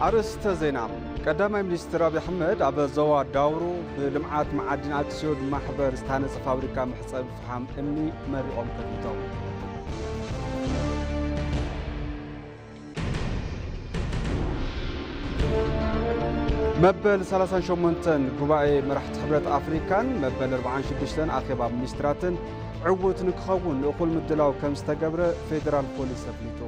ኣርእስተ ዜና። ቀዳማይ ሚኒስትር ኣብይ ኣሕመድ ኣብ ዞባ ዳውሮ ብልምዓት መዓድን ኣክስዮን ማሕበር ዝተሃነፀ ፋብሪካ መሕፀቢ ፈሓም እምኒ መሪቖም ከፊቶም። መበል ሰላሳን ሸሞንተን ጉባኤ መራሕቲ ሕብረት ኣፍሪካን መበል ኣርባዓን ሽዱሽተን ኣኼባ ሚኒስትራትን ዕዉት ንክኸውን እኹል ምድላው ከም ዝተገብረ ፌዴራል ፖሊስ ኣፍሊጡ።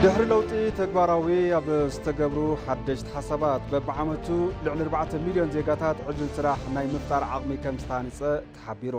ድሕሪ ለውጢ ተግባራዊ ኣብ ዝተገብሩ ሓደሽቲ ሓሳባት በብዓመቱ ልዕሊ ኣርባዕተ ሚልዮን ዜጋታት ዕድል ስራሕ ናይ ምፍጣር ዓቕሚ ከም ዝተሃንጸ ተሓቢሩ።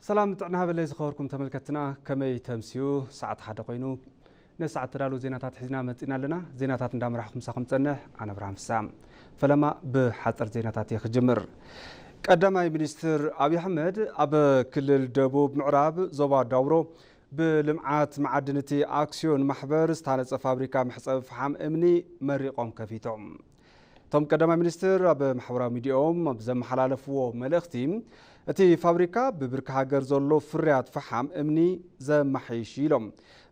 ሰላም ጥዕና ሃበለይ ዝኸበርኩም ተመልከትና፣ ከመይ ተምስዩ? ሰዓት ሓደ ኮይኑ፣ ነዚ ሰዓት ተዳለዉ ዜናታት ሒዝና መጺና ኣለና። ዜናታት እንዳመራሕኹ ምሳኹም ጸንሕ ኣነ ብርሃን ፍስሃ። ፈለማ ብሓጸር ዜናታት እየ ክጅምር። ቀዳማይ ሚኒስትር ኣብይ ኣሕመድ ኣብ ክልል ደቡብ ምዕራብ ዞባ ዳውሮ ብልምዓት መዓድን እቲ ኣክስዮን ማሕበር ዝተሃነጸ ፋብሪካ መሕጸቢ ፈሓም እምኒ መሪቖም ከፊቶም። እቶም ቀዳማይ ሚኒስትር ኣብ ማሕበራዊ ሚዲያኦም ኣብ ዘመሓላለፍዎ መልእኽቲ፣ እቲ ፋብሪካ ብብርኪ ሃገር ዘሎ ፍርያት ፈሓም እምኒ ዘማሓይሽ እዩ ኢሎም።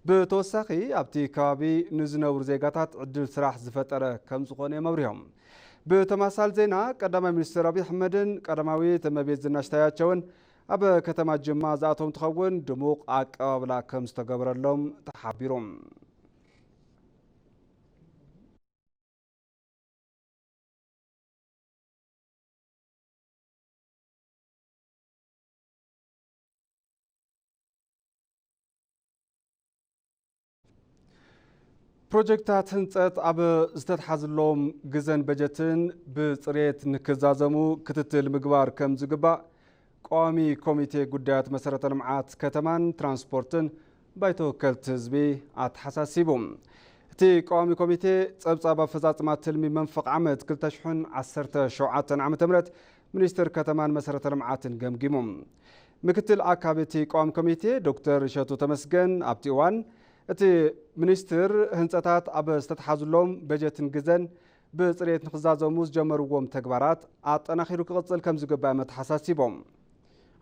ብተወሳኺ ኣብቲ ከባቢ ንዝነብሩ ዜጋታት ዕድል ስራሕ ዝፈጠረ ከም ዝኾነ እዮም ኣብሪሆም። ብተመሳሳሊ ዜና፣ ቀዳማይ ሚኒስትር ኣብይ ኣሕመድን ቀዳማዊት እመቤት ዝናሽ ታያቸውን ኣብ ከተማ ጅማ ዝኣተው እንትኸውን፣ ድሙቕ ኣቀባብላ ከም ዝተገበረሎም ተሓቢሩ። ፕሮጀክታት ህንፀት ኣብ ዝተትሓዝሎም ግዘን በጀትን ብፅሬት ንክዛዘሙ ክትትል ምግባር ከም ዝግባእ ቀዋሚ ኮሚቴ ጉዳያት መሰረተ ልምዓት ከተማን ትራንስፖርትን ባይቶ ወከልቲ ህዝቢ ኣተሓሳሲቡ። እቲ ቀዋሚ ኮሚቴ ጸብጻብ ኣፈጻጽማ ትልሚ መንፈቕ ዓመት ክልተ ሽሕን ዓሰርተ ሸውዓተን ዓመተ ምህረት ሚኒስትር ከተማን መሰረተ ልምዓትን ገምጊሙ። ምክትል ኣካቢ እቲ ቀዋሚ ኮሚቴ ዶክተር እሸቱ ተመስገን ኣብቲ እዋን፣ እቲ ሚኒስትር ህንጸታት ኣብ ዝተትሓዙሎም በጀትን ግዘን ብጽሬት ንኽዛዘሙ ዝጀመርዎም ተግባራት ኣጠናኺሩ ክቕጽል ከም ዝግባእ መተሓሳሲቦም።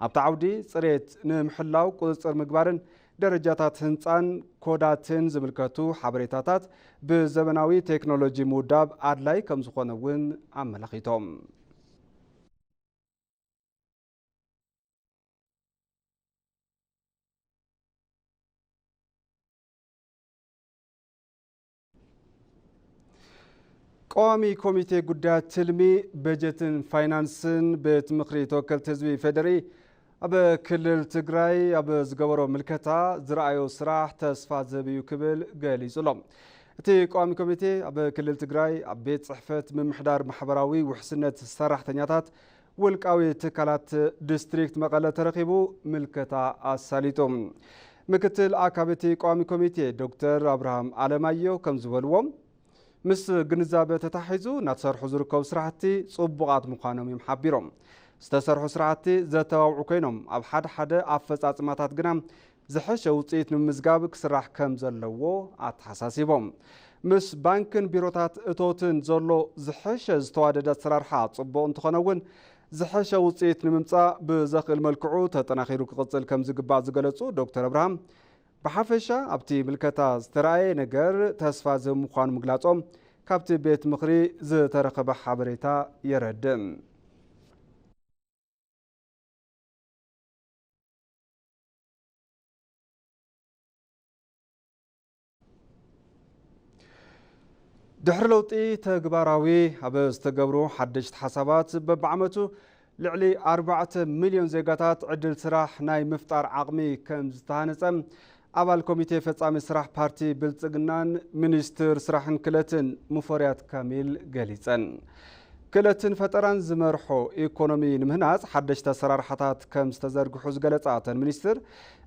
ኣብቲ ዓውዲ ጽሬት ንምሕላው ቁጽጽር ምግባርን ደረጃታት ህንጻን ኮዳትን ዝምልከቱ ሓበሬታታት ብዘበናዊ ቴክኖሎጂ ምውዳብ ኣድላይ ከም ዝኾነ እውን ኣመላኺቶም። ቀዋሚ ኮሚቴ ጉዳያት ትልሚ፣ በጀትን ፋይናንስን ቤት ምኽሪ ተወከልቲ ህዝቢ ፌዴሪ ኣብ ክልል ትግራይ ኣብ ዝገበሮ ምልከታ ዝረኣዮ ስራሕ ተስፋ ዝህብ እዩ ክብል ገሊጹ ኣሎ። እቲ ቀዋሚ ኮሚቴ ኣብ ክልል ትግራይ ኣብ ቤት ጽሕፈት ምምሕዳር ማሕበራዊ ውሕስነት ሰራሕተኛታት ውልቃዊ ትካላት ዲስትሪክት መቐለ ተረኺቡ ምልከታ ኣሳሊጡ። ምክትል ኣካቢ እቲ ቀዋሚ ኮሚቴ ዶክተር ኣብርሃም ኣለማየሁ ከም ዝበልዎ፣ ምስ ግንዛበ ተታሒዙ እናተሰርሑ ዝርከቡ ስራሕቲ ጽቡቓት ምዃኖም እዮም ሓቢሮም። ዝተሰርሑ ስራሕቲ ዘተባብዑ ኮይኖም፣ ኣብ ሓደ ሓደ ኣፈጻጽማታት ግና ዝሐሸ ውፅኢት ንምምዝጋብ ክስራሕ ከም ዘለዎ ኣተሓሳሲቦም። ምስ ባንክን ቢሮታት እቶትን ዘሎ ዝሐሸ ዝተዋደደ ኣሰራርሓ ጽቡቕ እንተኾነ እውን፣ ዝሐሸ ውፅኢት ንምምፃእ ብዘኽእል መልክዑ ተጠናኺሩ ክቕፅል ከም ዝግባእ ዝገለፁ ዶክተር ኣብርሃም፣ ብሓፈሻ ኣብቲ ምልከታ ዝተረኣየ ነገር ተስፋ ዝህብ ምዃኑ ምግላፆም ካብቲ ቤት ምኽሪ ዝተረኸበ ሓበሬታ የረድእ። ድሕሪ ለውጢ ተግባራዊ ኣብ ዝተገብሩ ሓደሽቲ ሓሳባት በብዓመቱ ልዕሊ ኣርባዕተ ሚልዮን ዜጋታት ዕድል ስራሕ ናይ ምፍጣር ዓቕሚ ከም ዝተሃነጸ ኣባል ኮሚቴ ፈጻሚ ስራሕ ፓርቲ ብልጽግናን ሚኒስትር ስራሕን ክእለትን ሙፈሪያት ካሚል ገሊጸን። ክእለትን ፈጠራን ዝመርሖ ኢኮኖሚ ንምህናጽ ሓደሽቲ ኣሰራርሓታት ከም ዝተዘርግሑ ዝገለጻ እተን ሚኒስትር፣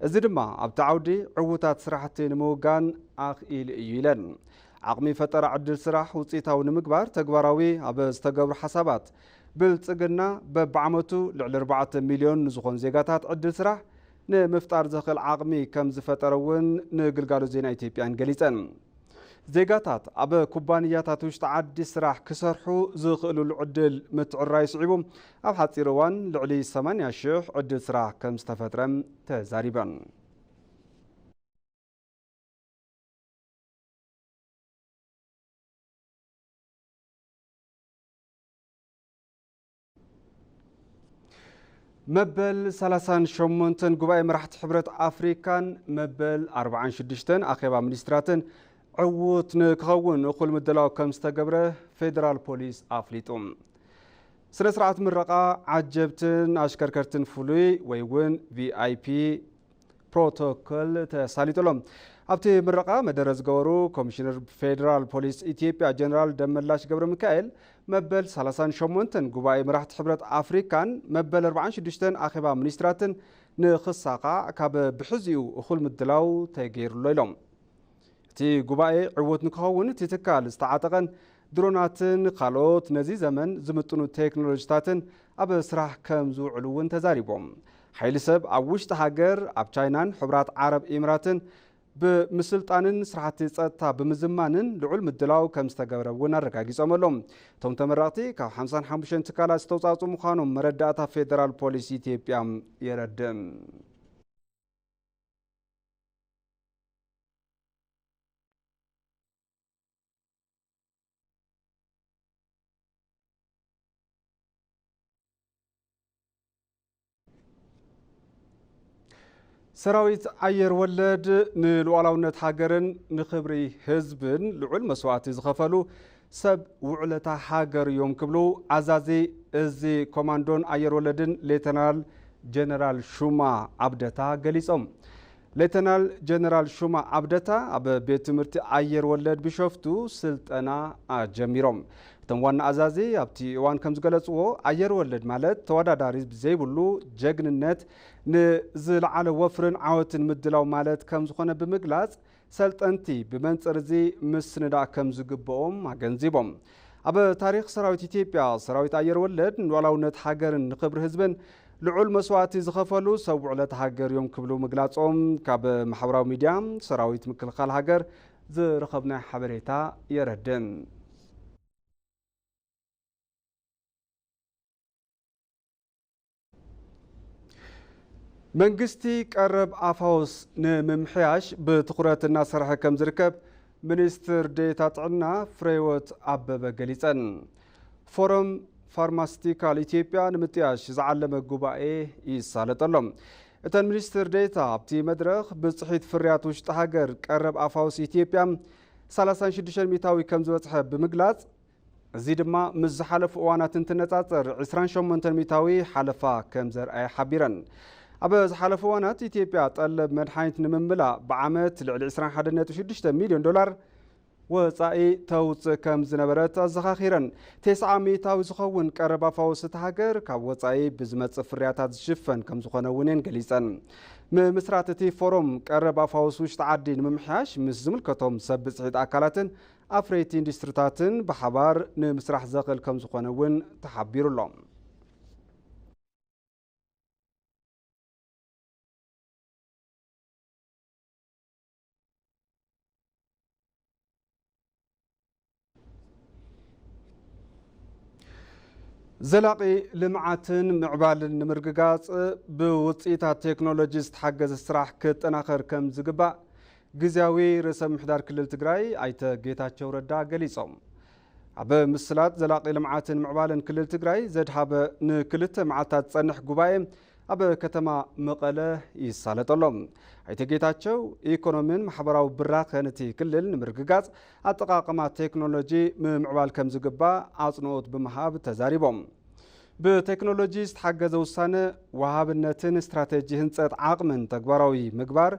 እዚ ድማ ኣብቲ ዓውዲ ዕዉታት ስራሕቲ ንምውጋን ኣኽኢሉ እዩ ኢለን። ዓቕሚ ፈጠራ ዕድል ስራሕ ውፅኢታዊ ንምግባር ተግባራዊ ኣብ ዝተገብሩ ሓሳባት ብልፅግና በብዓመቱ ልዕሊ ኣርባዕተ ሚልዮን ንዝኾኑ ዜጋታት ዕድል ስራሕ ንምፍጣር ዘኽእል ዓቕሚ ከም ዝፈጠረ እውን ንግልጋሎት ዜና ኢትዮጵያን ገሊፀን። ዜጋታት ኣብ ኩባንያታት ውሽጢ ዓዲ ስራሕ ክሰርሑ ዝኽእልሉ ዕድል ምትዕራይ ስዒቡ ኣብ ሓፂር እዋን ልዕሊ ሰማንያ ሽሕ ዕድል ስራሕ ከም ዝተፈጥረ ተዛሪበን። መበል ሰላሳን ሸሞንተን ጉባኤ መራሕቲ ሕብረት ኣፍሪካን መበል ኣርባዓን ሽዱሽተን ኣኼባ ሚኒስትራትን ዕዉት ንክኸውን እኹል ምድላው ከም ዝተገብረ ፌደራል ፖሊስ ኣፍሊጡ። ስነ ስርዓት ምረቓ ዓጀብትን ኣሽከርከርትን ፍሉይ ወይ እውን ቪኣይፒ ፕሮቶኮል ተሳሊጡሎም። ኣብቲ ምረቓ መደረ ዝገበሩ ኮሚሽነር ፌደራል ፖሊስ ኢትዮጵያ ጀነራል ደመላሽ ገብረ ሚካኤል፣ መበል ሰላሳን ሸሞንተን ጉባኤ መራሕቲ ሕብረት ኣፍሪካን መበል ኣርባዓን ሽዱሽተን ኣኼባ ሚኒስትራትን ንኽሳኻዕ ካብ ብሕዚኡ እኹል ምድላው ተገይሩሎ ኢሎም። እቲ ጉባኤ ዕዉት ንክኸውን እቲ ትካል ዝተዓጠቐን ድሮናትን ካልኦት ነዚ ዘመን ዝምጥኑ ቴክኖሎጂታትን ኣብ ስራሕ ከም ዝውዕሉ እውን ተዛሪቦም። ሓይሊ ሰብ ኣብ ውሽጢ ሃገር፣ ኣብ ቻይናን ሕቡራት ዓረብ ኢምራትን ብምስልጣንን ስራሕቲ ጸጥታ ብምዝማንን ልዑል ምድላው ከም ዝተገብረ እውን ኣረጋጊጾም ኣለዉ። እቶም ተመረቕቲ ካብ ሓምሳን ሓሙሽተን ትካላት ዝተውጻጹ ምዃኖም መረዳእታ ፌደራል ፖሊስ ኢትዮጵያ የረድእ። ሰራዊት ኣየር ወለድ ንሉዓላውነት ሃገርን ንኽብሪ ህዝብን ልዑል መስዋእቲ ዝኸፈሉ ሰብ ውዕለታ ሃገር እዮም ክብሉ ኣዛዚ እዚ ኮማንዶን ኣየር ወለድን ሌተናል ጀነራል ሹማ ኣብደታ ገሊጾም። ሌተናል ጀነራል ሹማ ኣብደታ ኣብ ቤት ትምህርቲ ኣየር ወለድ ቢሾፍቱ ስልጠና ኣጀሚሮም። እቶም ዋና ኣዛዚ ኣብቲ እዋን ከም ዝገለጽዎ፣ ኣየር ወለድ ማለት ተወዳዳሪ ብዘይብሉ ጀግንነት ንዝለዓለ ወፍርን ዓወትን ምድላው ማለት ከም ዝኾነ ብምግላጽ፣ ሰልጠንቲ ብመንጽር እዚ ምስንዳእ ከም ዝግብኦም ኣገንዚቦም። ኣብ ታሪኽ ሰራዊት ኢትዮጵያ፣ ሰራዊት ኣየር ወለድ ንሉዓላውነት ሃገርን ንኽብሪ ህዝብን ልዑል መስዋእቲ ዝኸፈሉ ሰብ ውዕለት ሃገር እዮም ክብሉ ምግላጾም ካብ ማሕበራዊ ሚድያ ሰራዊት ምክልኻል ሃገር ዝረኸብናዮ ሓበሬታ የረድእ። መንግስቲ ቀረብ ኣፋውስ ንምምሕያሽ ብትኹረት እናሰርሐ ከም ዝርከብ ሚኒስትር ዴኤታ ጥዕና ፍሬህይወት ኣበበ ገሊጸን። ፎረም ፋርማሲቲካል ኢትዮጵያ ንምጥያሽ ዝዓለመ ጉባኤ ይሳለጠሎም። እተን ሚኒስትር ዴኤታ ኣብቲ መድረኽ ብፅሒት ፍርያት ውሽጢ ሃገር ቀረብ ኣፋውስ ኢትዮጵያ ሰላሳን ሽዱሽተን ሚእታዊ ከም ዝበፅሐ ብምግላፅ፣ እዚ ድማ ምስ ዝሓለፉ እዋናት እንትነጻጸር ዕስራን ሸሞንተን ሚእታዊ ሓለፋ ከም ዘርኣየ ሓቢረን። ኣብ ዝሓለፉ እዋናት ኢትዮጵያ ጠለብ መድሓኒት ንምምላእ ብዓመት ልዕሊ ዕስራን ሓደን ነጥቢ ሽዱሽተ ሚልዮን ዶላር ወጻኢ ተውጽእ ከም ዝነበረት ኣዘኻኺረን። ተስዓ ሚእታዊ ዝኸውን ቀረብ ኣፋውስ እታ ሃገር ካብ ወጻኢ ብዝመጽእ ፍርያታት ዝሽፈን ከም ዝኾነ እውን እየን ገሊጸን። ምምስራት እቲ ፎረም ቀረብ ኣፋውስ ውሽጢ ዓዲ ንምምሕያሽ ምስ ዝምልከቶም ሰብ ብጽሒት ኣካላትን ኣፍረይቲ ኢንዱስትሪታትን ብሓባር ንምስራሕ ዘኽእል ከም ዝኾነ እውን ተሓቢሩ ኣሎ። ዘላቒ ልምዓትን ምዕባልን ንምርግጋጽ ብውጽኢታት ቴክኖሎጂ ዝተሓገዘ ስራሕ ክጠናኸር ከም ዝግባእ ግዝያዊ ርእሰ ምምሕዳር ክልል ትግራይ ኣይተ ጌታቸው ረዳ ገሊጾም። ኣብ ምስላጥ ዘላቒ ልምዓትን ምዕባልን ክልል ትግራይ ዘድሃበ ንክልተ መዓልታት ዝጸንሕ ጉባኤ ኣብ ከተማ መቐለ ይሳለጥ ኣሎ። ኣይተ ጌታቸው፣ ኢኮኖሚን ማሕበራዊ ብራኸን እቲ ክልል ንምርግጋጽ ኣጠቓቕማ ቴክኖሎጂ ምምዕባል ከም ዝግባእ ኣጽንኦት ብምሃብ ተዛሪቦም። ብቴክኖሎጂ ዝተሓገዘ ውሳነ ወሃብነትን ስትራቴጂ ህንጸት ዓቕምን ተግባራዊ ምግባር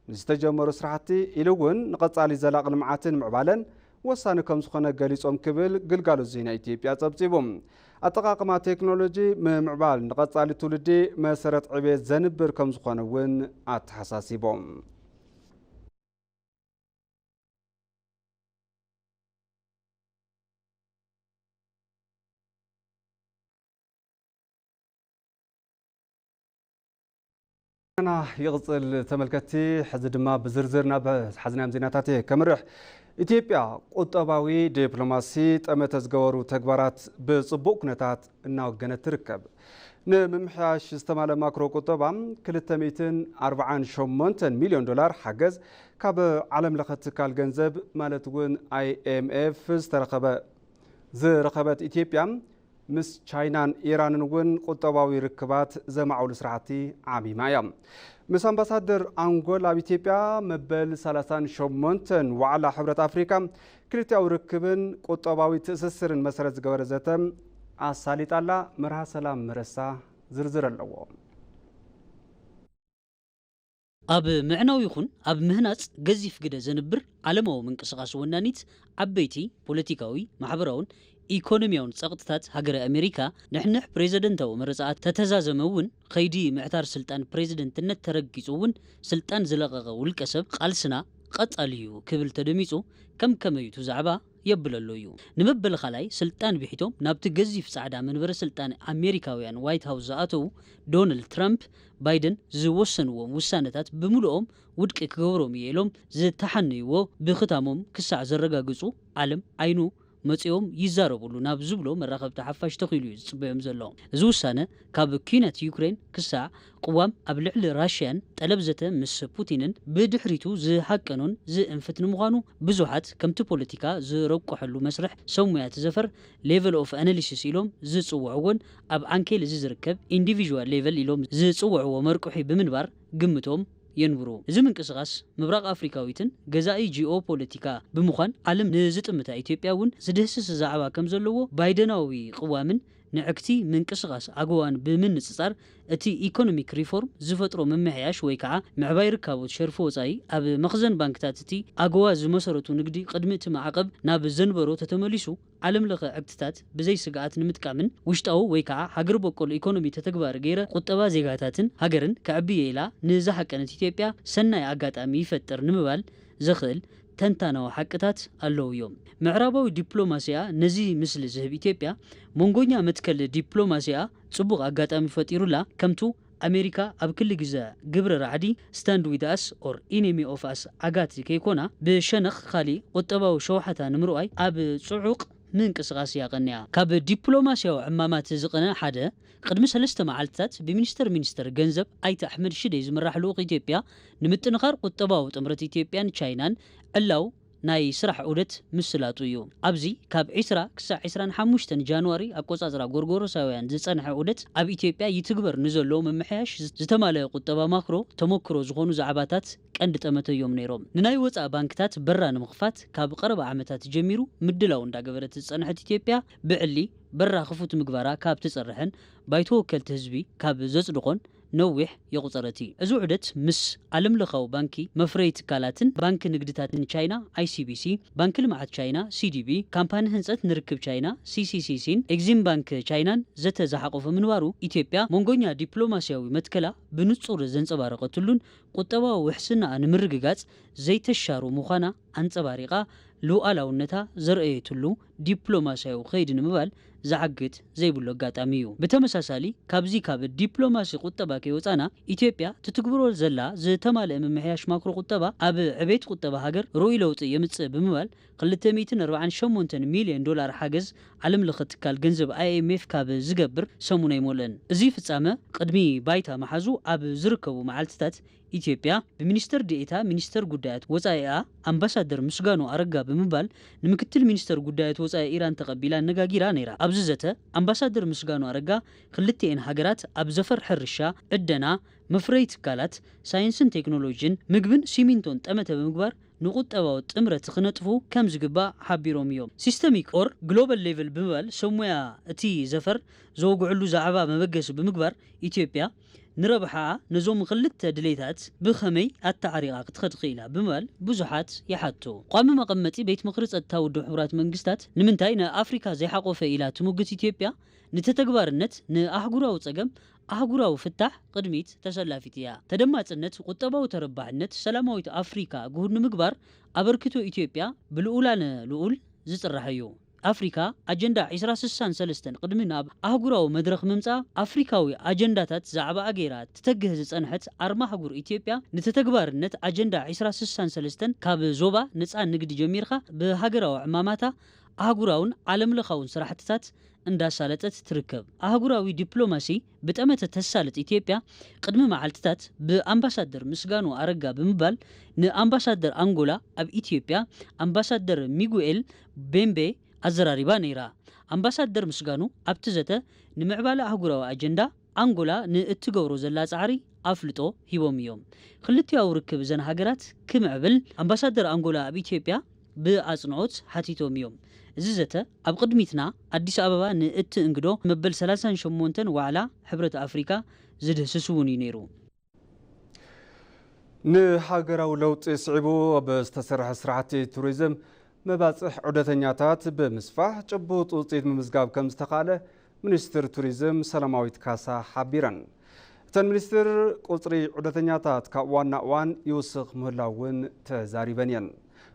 ንዝተጀመሩ ስራሕቲ ኢሉ እውን ንቐጻሊ ዘላቒ ልምዓትን ምዕባለን ወሳኒ ከም ዝኾነ ገሊጾም ክብል ግልጋሎት ዜና ኢትዮጵያ ጸብጺቡ። ኣጠቓቕማ ቴክኖሎጂ ምምዕባል ንቐጻሊ ትውልዲ መሰረት ዕቤት ዘንብር ከም ዝኾነ እውን ኣተሓሳሲቦም። ዜና ይቕጽል ተመልከትቲ። ሕዚ ድማ ብዝርዝር ናብ ዝሓዝናዮም ዜናታት እየ ከምርሕ። ኢትዮጵያ ቁጠባዊ ዲፕሎማሲ ጠመተ ዝገበሩ ተግባራት ብጽቡቕ ኩነታት እናወገነት ትርከብ። ንምምሕያሽ ዝተማለ ማክሮ ቁጠባ ክልተ ሚእትን ኣርባዓን ሸሞንተን ሚልዮን ዶላር ሓገዝ ካብ ዓለም ለኸ ትካል ገንዘብ ማለት እውን ኣይ ኤም ኤፍ ዝተረኸበ ዝረኸበት ኢትዮጵያ፣ ምስ ቻይናን ኢራንን እውን ቁጠባዊ ርክባት ዘማዕብሉ ስራሕቲ ዓሚማ እያ። ምስ ኣምባሳደር ኣንጎል ኣብ ኢትዮጵያ መበል ሰላሳን ሸሞንተን ዋዕላ ሕብረት ኣፍሪካ ክልቲኣዊ ርክብን ቁጠባዊ ትእስስርን መሰረት ዝገበረ ዘተ ኣሳሊጣ ኣላ። መርሃ ሰላም መረሳ ዝርዝር ኣለዎ። ኣብ ምዕናው ይኹን ኣብ ምህናጽ ገዚፍ ግደ ዘንብር ዓለማዊ ምንቅስቓስ ወናኒት ዓበይቲ ፖለቲካዊ፣ ማሕበራውን ኢኮኖሚያውን ጸቕጥታት ሃገረ ኣሜሪካ፣ ንሕንሕ ፕሬዚደንታዊ መረጻ ተተዛዘመ እውን፣ ከይዲ ምዕታር ስልጣን ፕሬዚደንትነት ተረጊጹ እውን፣ ስልጣን ዝለቐቐ ውልቀ ሰብ፣ ቃልስና ቀጻሊ እዩ ክብል ተደሚጹ። ከም ከመዩ እቲ ዛዕባ የብለሎ እዩ። ንመበል ኻልኣይ ስልጣን ብሒቶም ናብቲ ገዚፍ ጻዕዳ መንበረ ስልጣን ኣሜሪካውያን ዋይት ሃውስ ዝኣተዉ ዶናልድ ትራምፕ፣ ባይደን ዝወሰንዎም ውሳነታት ብምሉኦም ውድቂ ክገብሮም እየ ኢሎም ዝተሓነይዎ ብኽታሞም ክሳዕ ዘረጋግጹ ዓለም ዓይኑ መጺኦም ይዛረብሉ ናብ ዝብሎ መራኸብቲ ሓፋሽ ተኺሉ እዩ ዝጽበዮም ዘሎ። እዚ ውሳነ ካብ ኲናት ዩክሬን ክሳዕ ቅዋም ኣብ ልዕሊ ራሽያን ጠለብ ዘተ ምስ ፑቲንን ብድሕሪቱ ዝሃቀኖን ዝእንፍት ንምዃኑ ብዙሓት ከምቲ ፖለቲካ ዝረቁሐሉ መስርሕ ሰሙያ እቲ ዘፈር ሌቨል ኦፍ ኣናሊሲስ ኢሎም ዝጽውዕዎን ኣብ ዓንኬል እዚ ዝርከብ ኢንዲቪዥዋል ሌቨል ኢሎም ዝጽውዕዎ መርቁሒ ብምንባር ግምቶም የንብሩ። እዚ ምንቅስቓስ ምብራቕ ኣፍሪካዊትን ገዛኢ ጂኦ ፖለቲካ ብምዃን ዓለም ንዝጥምታ ኢትዮጵያ እውን ዝድህስስ ዛዕባ ከም ዘለዎ ባይደናዊ ቅዋምን ንዕክቲ ምንቅስቓስ ኣጎዋን ብምንጽጻር እቲ ኢኮኖሚክ ሪፎርም ዝፈጥሮ ምምሕያሽ ወይ ከዓ ምዕባይ ርካቦት ሸርፊ ወፃኢ ኣብ መኽዘን ባንክታት እቲ ኣጎዋ ዝመሰረቱ ንግዲ ቅድሚ እቲ ማዕቐብ ናብ ዘንበሮ ተተመሊሱ ዓለም ለኸ ዕግትታት ብዘይ ስግኣት ንምጥቃምን ውሽጣዊ ወይ ከዓ ሃገር በቆል ኢኮኖሚ ተተግባሪ ገይረ ቁጠባ ዜጋታትን ሃገርን ከዕብየ ኢላ ንዝሃቀነት ኢትዮጵያ ሰናይ ኣጋጣሚ ይፈጥር ንምባል ዘኽእል ተንታናዊ ሓቅታት ኣለዉ እዮም። ምዕራባዊ ዲፕሎማሲኣ ነዚ ምስሊ ዝህብ ኢትዮጵያ መንጎኛ መትከል ዲፕሎማሲኣ ጽቡቕ ኣጋጣሚ ፈጢሩላ ከምቱ ኣሜሪካ ኣብ ክሊ ግዘ ግብረ ራዕዲ stand with us or enemy of us ዓጋቲ ከይኮና ብሸነኽ ካሊእ ቁጠባዊ ሸውሓታ ንምርኣይ ኣብ ጽዑቕ ምንቅስቓስ እያ ቀኒያ። ካብ ዲፕሎማሲያዊ ዕማማት ዝቐነ ሓደ ቅድሚ ሰለስተ መዓልትታት ብሚኒስተር ሚኒስተር ገንዘብ ኣይተ ኣሕመድ ሽዴ ዝምራሕ ልኡኽ ኢትዮጵያ ንምጥንኻር ቁጠባዊ ጥምረት ኢትዮጵያን ቻይናን ዕላው ናይ ስራሕ ዑደት ምስላጡ እዩ። ኣብዚ ካብ ዒስራ ክሳዕ ዒስራን ሓሙሽተን ጃንዋሪ ኣቆጻጽራ ጎርጎሮሳውያን ዝጸንሐ ዑደት ኣብ ኢትዮጵያ ይትግበር ንዘሎ ምምሕያሽ ዝተማለአ ቁጠባ ማክሮ ተመክሮ ዝኾኑ ዛዕባታት ቀንዲ ጠመተ እዮም ነይሮም። ንናይ ወጻኢ ባንክታት በራ ንምኽፋት ካብ ቀረባ ዓመታት ጀሚሩ ምድላው እንዳገበረት ዝጸንሐት ኢትዮጵያ ብዕሊ በራ ክፉት ምግባራ ካብ ትጸርሐን ባይቶ ወከልቲ ህዝቢ ካብ ዘጽድቖን ነዊሕ የቑጸረት። እዚ ዑደት ምስ ዓለም ለኻዊ ባንኪ መፍረይ ትካላትን ባንኪ ንግድታትን ቻይና ICBC፣ ባንኪ ልምዓት ቻይና CDB፣ ካምፓኒ ህንጸት ንርክብ ቻይና CCCCን ኤግዚም ባንክ ቻይናን ዘተ ዝሓቆፈ ምንባሩ ኢትዮጵያ መንጎኛ ዲፕሎማሲያዊ መትከላ ብንጹር ዘንጸባረቐትሉን ቁጠባዊ ውሕስናኣ ንምርግጋጽ ዘይተሻሩ ምዃና ኣንጸባሪቓ ሉኣላውነታ ዘርአየትሉ ዲፕሎማሲያዊ ከይዲ ንምባል ዝዓግት ዘይብሉ ኣጋጣሚ እዩ። ብተመሳሳሊ ካብዚ ካብ ዲፕሎማሲ ቁጠባ ከይወፃና ኢትዮጵያ ትትግብሮ ዘላ ዝተማልአ ምምሕያሽ ማክሮ ቁጠባ ኣብ ዕቤት ቁጠባ ሃገር ርኡይ ለውጢ የምፅእ ብምባል ክልተ ሚእትን ኣርባዓን ሸሞንተን ሚልዮን ዶላር ሓገዝ ዓለም ለኸ ትካል ገንዘብ IMF ካብ ዝገብር ሰሙን ኣይሞልእን። እዚ ፍፃመ ቅድሚ ባይታ መሓዙ ኣብ ዝርከቡ መዓልትታት ኢትዮጵያ ብሚኒስትር ዴኤታ ሚኒስተር ጉዳያት ወፃኢኣ ኣምባሳደር ምስጋኑ ኣረጋ ብምባል ንምክትል ሚኒስተር ጉዳያት ወፃኢ ኢራን ተቐቢላ ኣነጋጊራ ነይራ። ኣብዚ ዘተ ኣምባሳደር ምስጋኑ ኣረጋ ክልቲኤን ሃገራት ኣብ ዘፈር ሕርሻ፣ ዕደና፣ መፍረይ ትካላት፣ ሳይንስን ቴክኖሎጂን፣ ምግብን ሲሚንቶን ጠመተ ብምግባር ንቁጠባዊ ጥምረት ክነጥፉ ከም ዝግባእ ሓቢሮም እዮም። ሲስተሚክ ኦር ግሎባል ሌቨል ብምባል ሰብ ሞያ እቲ ዘፈር ዘወግዕሉ ዛዕባ መበገሲ ብምግባር ኢትዮጵያ ንረብሓኣ ነዞም ክልተ ድሌታት ብኸመይ ኣተዓሪቓ ክትኸድ ክኢላ ብምባል ብዙሓት ይሓቱ። ቋሚ መቐመጢ ቤት ምኽሪ ጸጥታ ውድብ ሕቡራት መንግስታት ንምንታይ ንኣፍሪካ ዘይሓቆፈ ኢላ ትሙግት ኢትዮጵያ ንተተግባርነት ንኣህጉራዊ ጸገም ኣህጉራዊ ፍታሕ ቅድሚት ተሰላፊት እያ። ተደማጽነት፣ ቁጠባዊ ተረባሕነት፣ ሰላማዊት ኣፍሪካ ግሁድ ንምግባር ኣበርክቶ ኢትዮጵያ ብልኡላነ ልኡል ዝጽራሕ እዩ። ኣፍሪካ ኣጀንዳ ዕስራ ስሳን ሰለስተን ቅድሚ ናብ ኣህጉራዊ መድረኽ ምምጻእ ኣፍሪካዊ ኣጀንዳታት ዛዕባኣ ገይራ ትተግህ ዝጸንሐት ኣርማ ኣህጉር ኢትዮጵያ፣ ንተተግባርነት ኣጀንዳ ዕስራ ስሳን ሰለስተን ካብ ዞባ ነጻ ንግዲ ጀሚርካ ብሃገራዊ ዕማማታ ኣህጉራውን ዓለምለኻውን ስራሕትታት እንዳሳለጠት ትርከብ። ኣህጉራዊ ዲፕሎማሲ ብጠመተ ተሳልጥ ኢትዮጵያ ቅድሚ መዓልትታት ብኣምባሳደር ምስጋኑ ኣረጋ ብምባል ንኣምባሳደር ኣንጎላ ኣብ ኢትዮጵያ ኣምባሳደር ሚጉኤል ቤምቤ ኣዘራሪባ ነይራ። ኣምባሳደር ምስጋኑ ኣብቲ ዘተ ንምዕባለ ኣህጉራዊ ኣጀንዳ ኣንጎላ ንእትገብሮ ዘላ ጻዕሪ ኣፍልጦ ሂቦም እዮም። ክልቲኣዊ ርክብ እዘን ሃገራት ክምዕብል ኣምባሳደር ኣንጎላ ኣብ ኢትዮጵያ ብኣጽንኦት ሓቲቶም እዮም። እዚ ዘተ ኣብ ቅድሚትና ኣዲስ ኣበባ ንእትእንግዶ መበል ሰላሳን ሸሞንተን ዋዕላ ሕብረት ኣፍሪካ ዝድህስስ እውን እዩ ነይሩ። ንሃገራዊ ለውጢ ስዒቡ ኣብ ዝተሰርሐ ስራሕቲ ቱሪዝም መባፅሕ ዑደተኛታት ብምስፋሕ ጭቡጥ ውፅኢት ምምዝጋብ ከም ዝተኻእለ ሚኒስትር ቱሪዝም ሰላማዊት ካሳ ሓቢረን። እተን ሚኒስትር ቁፅሪ ዑደተኛታት ካብ እዋን ናብ እዋን ይውስኽ ምህላው እውን ተዛሪበን እየን።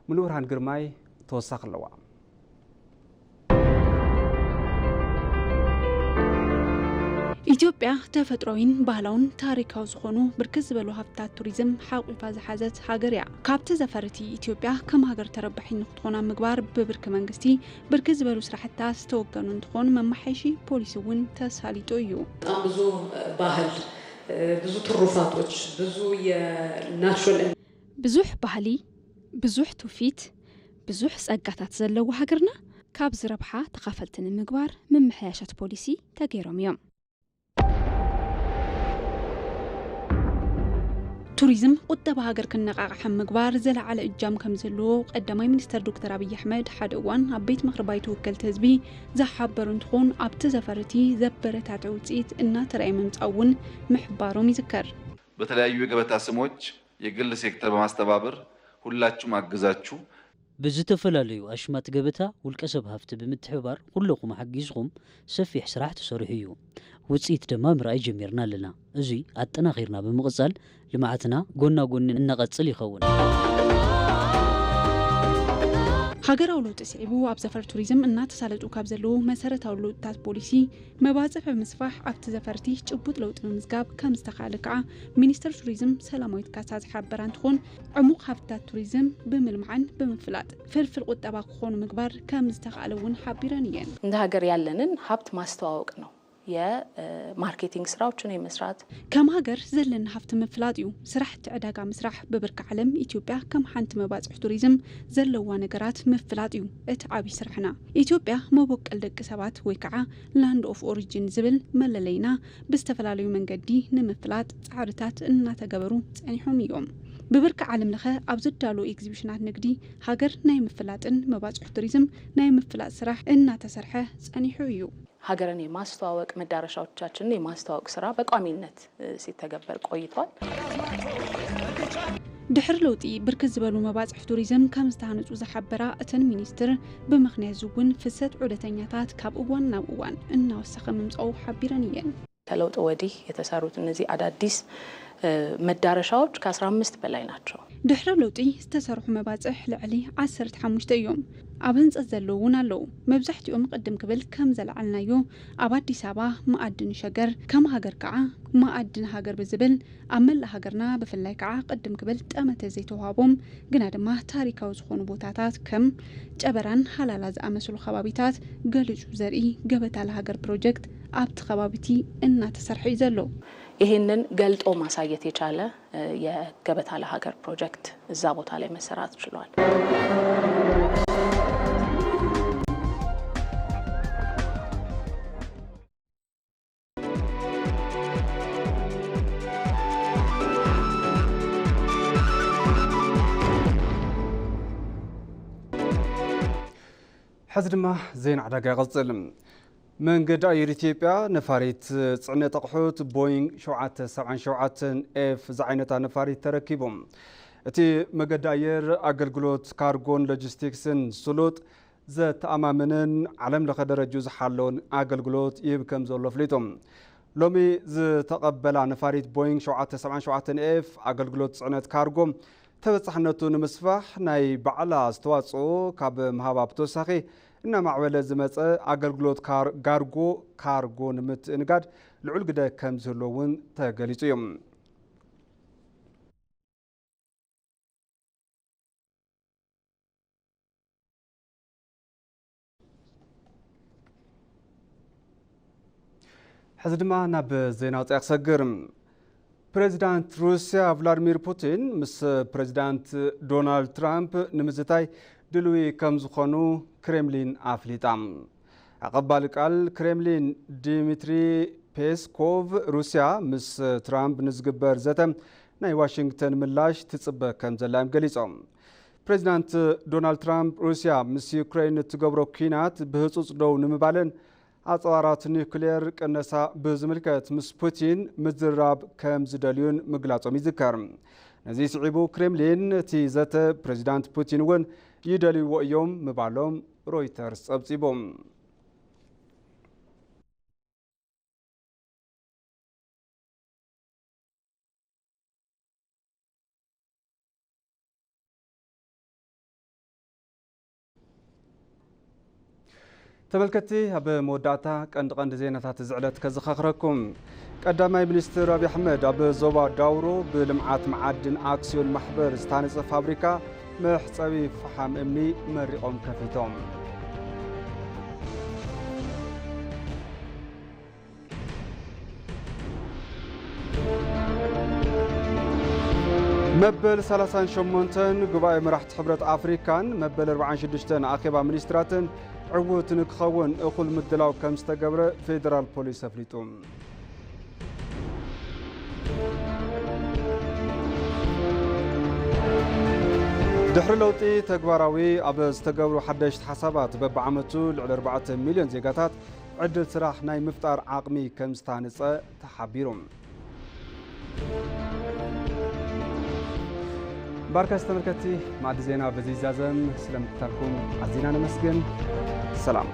ሙሉብርሃን ግርማይ ተወሳኺ ኣለዋ። ኢትዮጵያ ተፈጥሮዊን ባህላውን ታሪካዊ ዝኾኑ ብርክት ዝበሉ ሃፍትታት ቱሪዝም ሓቂፋ ዝሓዘት ሃገር እያ። ካብቲ ዘፈር እቲ ኢትዮጵያ ከም ሃገር ተረባሒ ንክትኾን ኣብ ምግባር ብብርኪ መንግስቲ ብርክት ዝበሉ ስራሕትታት ዝተወገኑ እንትኾን መመሓየሺ ፖሊሲ እውን ተሳሊጡ እዩ። በጣም ብዙ ባህል ብዙ ትሩፋቶች ብዙ የናቹራል ብዙሕ ባህሊ ብዙሕ ትውፊት ብዙሕ ጸጋታት ዘለዎ ሃገርና ካብዚ ረብሓ ተኻፈልቲ ንምግባር ምምሕያሻት ፖሊሲ ተገይሮም እዮም። ቱሪዝም ቁጠባ ሃገር ክነቃቕሕ ኣብ ምግባር ዘለዓለ እጃም ከም ዘለዎ ቀዳማይ ሚኒስተር ዶክተር ኣብይ ኣሕመድ ሓደ እዋን ኣብ ቤት ምኽሪ ባይቶ ወከልቲ ህዝቢ ዝሓበሩ እንትኾን ኣብቲ ዘፈር እቲ ዘበረታትዕ ውፅኢት እናተረኣየ ምምፃኡ እውን ምሕባሮም ይዝከር። በተለያዩ የገበታ ስሞች የግል ሴክተር በማስተባበር ሁላችሁም አግዛችሁ ብዝተፈላለዩ ኣሽማት ገበታ ውልቀ ሰብ ሃፍቲ ብምትሕብባር ኩለኹም ሓጊዝኹም ሰፊሕ ስራሕ ተሰሪሑ እዩ። ውፅኢት ድማ ምርኣይ ጀሚርና ኣለና። እዙይ ኣጠናኺርና ብምቕፃል ልምዓትና ጎና ጎኒ እነቐፅል ይኸውን። ሃገራዊ ለውጢ ስዒቡ ኣብ ዘፈር ቱሪዝም እናተሳለጡ ካብ ዘለዉ መሰረታዊ ለውጥታት ፖሊሲ መባፅሕ ብምስፋሕ ኣብቲ ዘፈርቲ ጭቡጥ ለውጢ ምምዝጋብ ከም ዝተኻእለ ከዓ ሚኒስትር ቱሪዝም ሰላማዊት ካሳ ዝሓበራ እንትኾን ዕሙቕ ሃፍትታት ቱሪዝም ብምልምዓን ብምፍላጥ ፍልፍል ቁጠባ ክኾኑ ምግባር ከም ዝተኻእለ እውን ሓቢረን እየን። እንደ ሀገር ያለንን ሀብት ማስተዋወቅ ነው። የማርኬቲንግ ስራዎችን የመስራት ከም ሃገር ዘለና ሃፍቲ ምፍላጥ እዩ። ስራሕቲ ዕዳጋ ምስራሕ ብብርኪ ዓለም ኢትዮጵያ ከም ሓንቲ መባፅሒ ቱሪዝም ዘለዋ ነገራት ምፍላጥ እዩ እቲ ዓብዪ ስራሕና። ኢትዮጵያ መቦቀል ደቂ ሰባት ወይ ከዓ ላንድ ኦፍ ኦሪጂን ዝብል መለለይና ብዝተፈላለዩ መንገዲ ንምፍላጥ ፃዕርታት እናተገበሩ ፀኒሖም እዮም። ብብርኪ ዓለም ለኸ ኣብ ዝዳሎ ኤግዚቢሽናት ንግዲ ሃገር ናይ ምፍላጥን መባፅሒ ቱሪዝም ናይ ምፍላጥ ስራሕ እናተሰርሐ ፀኒሑ እዩ። ሀገርን የማስተዋወቅ መዳረሻዎቻችንን የማስተዋወቅ ስራ በቋሚነት ሲተገበር ቆይቷል። ድሕሪ ለውጢ ብርክት ዝበሉ መባፅሒ ቱሪዝም ከም ዝተሃነፁ ዝሓበራ እተን ሚኒስትር ብምኽንያት እዚ እውን ፍሰት ዑደተኛታት ካብ እዋን ናብ እዋን እናወሰኸ ምምፃኡ ሓቢረን እየን። ከለውጥ ወዲህ የተሰሩት እነዚህ አዳዲስ መዳረሻዎች ከአስራ አምስት በላይ ናቸው። ድሕሪ ለውጢ ዝተሰርሑ መባፅሕ ልዕሊ ዓሰርተ ሓሙሽተ እዮም። ኣብ ህንፀት ዘለዉ እውን ኣለዉ። መብዛሕትኦም ቅድም ክብል ከም ዘልዓልናዮ ኣብ ኣዲስ ኣበባ መኣድን ሸገር ከም ሃገር ከዓ መኣድን ሃገር ብዝብል ኣብ መላእ ሃገርና ብፍላይ ከዓ ቅድም ክብል ጠመተ ዘይተዋህቦም ግና ድማ ታሪካዊ ዝኾኑ ቦታታት ከም ጨበራን ሃላላ ዝኣመሰሉ ከባቢታት ገሊፁ ዘርኢ ገበታ ለሃገር ፕሮጀክት ኣብቲ ከባቢ እቲ እናተሰርሐ እዩ ዘሎ። ይህንን ገልጦ ማሳየት የቻለ የገበታ ለሀገር ፕሮጀክት እዛ ቦታ ላይ መሰራት ችሏል። ሕዚ ድማ ዜና ዕዳጋ ይቐጽል። መንገዲ ኣየር ኢትዮጵያ ነፋሪት ጽዕነት ኣቑሑት ቦይንግ ሸውዓተ ሰብዓን ሸውዓተን ኤፍ ዝዓይነታ ነፋሪት ተረኪቡ። እቲ መገዲ ኣየር ኣገልግሎት ካርጎን ሎጂስቲክስን ስሉጥ፣ ዘተኣማምንን ዓለም ለኸ ደረጅኡ ዝሓለውን ኣገልግሎት ይህብ ከም ዘሎ ኣፍሊጡ። ሎሚ ዝተቐበላ ነፋሪት ቦይንግ ሸውዓተ ሰብዓን ሸውዓተን ኤፍ ኣገልግሎት ጽዕነት ካርጎ ተበጻሕነቱ ንምስፋሕ ናይ ባዕላ ኣስተዋጽኦ ካብ ምሃባ ብተወሳኺ እናማዕበለ ዝመጸ ኣገልግሎት ካር-፣ ጋርጎ፣ ካርጎ ንምትእንጋድ ልዑል ግደ ከም ዝህልዎ እውን ተገሊጹ እዩ። ሕዚ ድማ ናብ ዜና ወጻኢ ክሰግር። ፕሬዚዳንት ሩስያ ቭላድሚር ፑቲን ምስ ፕሬዚዳንት ዶናልድ ትራምፕ ንምዝታይ ድልዊ ከም ዝኾኑ ክሬምሊን ኣፍሊጣ። ኣቐባሊ ቃል ክሬምሊን ዲሚትሪ ፔስኮቭ፣ ሩስያ ምስ ትራምፕ ንዝግበር ዘተ ናይ ዋሽንግተን ምላሽ ትጽበ ከም ዘላ እዮም ገሊጾም። ፕሬዚዳንት ዶናልድ ትራምፕ፣ ሩስያ ምስ ዩክሬን እትገብሮ ኲናት ብህጹጽ ደው ንምባልን ኣጽዋራት ኒውክሌር ቅነሳ ብዝምልከት ምስ ፑቲን ምዝራብ ከም ዝደልዩን ምግላጾም ይዝከር። ነዚ ስዒቡ ክሬምሊን፣ እቲ ዘተ ፕሬዚዳንት ፑቲን እውን ይደልይዎ እዮም ምባሎም ሮይተርስ ጸብጺቡ። ተመልከትቲ፣ ኣብ መወዳእታ ቀንዲ ቀንዲ ዜናታት እዚ ዕለት ከዘኻኽረኩም። ቀዳማይ ሚኒስትር ኣብይ ኣሕመድ ኣብ ዞባ ዳውሮ ብልምዓት መዓድን ኣክስዮን ማሕበር ዝተሃነፀ ፋብሪካ መሕፀቢ ፈሓም እምኒ መሪቖም ከፊቶም። መበል ሰላሳን ሸሞንተን ጉባኤ መራሕቲ ሕብረት ኣፍሪካን መበል ኣርባዓን ሽዱሽተን ኣኼባ ሚኒስትራትን ዕዉት ንክኸውን እኹል ምድላው ከም ዝተገብረ ፌዴራል ፖሊስ ኣፍሊጡ። ድሕሪ ለውጢ ተግባራዊ ኣብ ዝተገብሩ ሓደሽቲ ሓሳባት በብዓመቱ ልዕሊ ኣርባዕተ ሚልዮን ዜጋታት ዕድል ስራሕ ናይ ምፍጣር ዓቕሚ ከም ዝተሃንጸ ተሓቢሩ። ባርከስ ተመልከትቲ፣ ማዕዲ ዜና በዚ ይዛዘም። ስለምክታልኩም ኣዚና ነመስግን። ሰላም።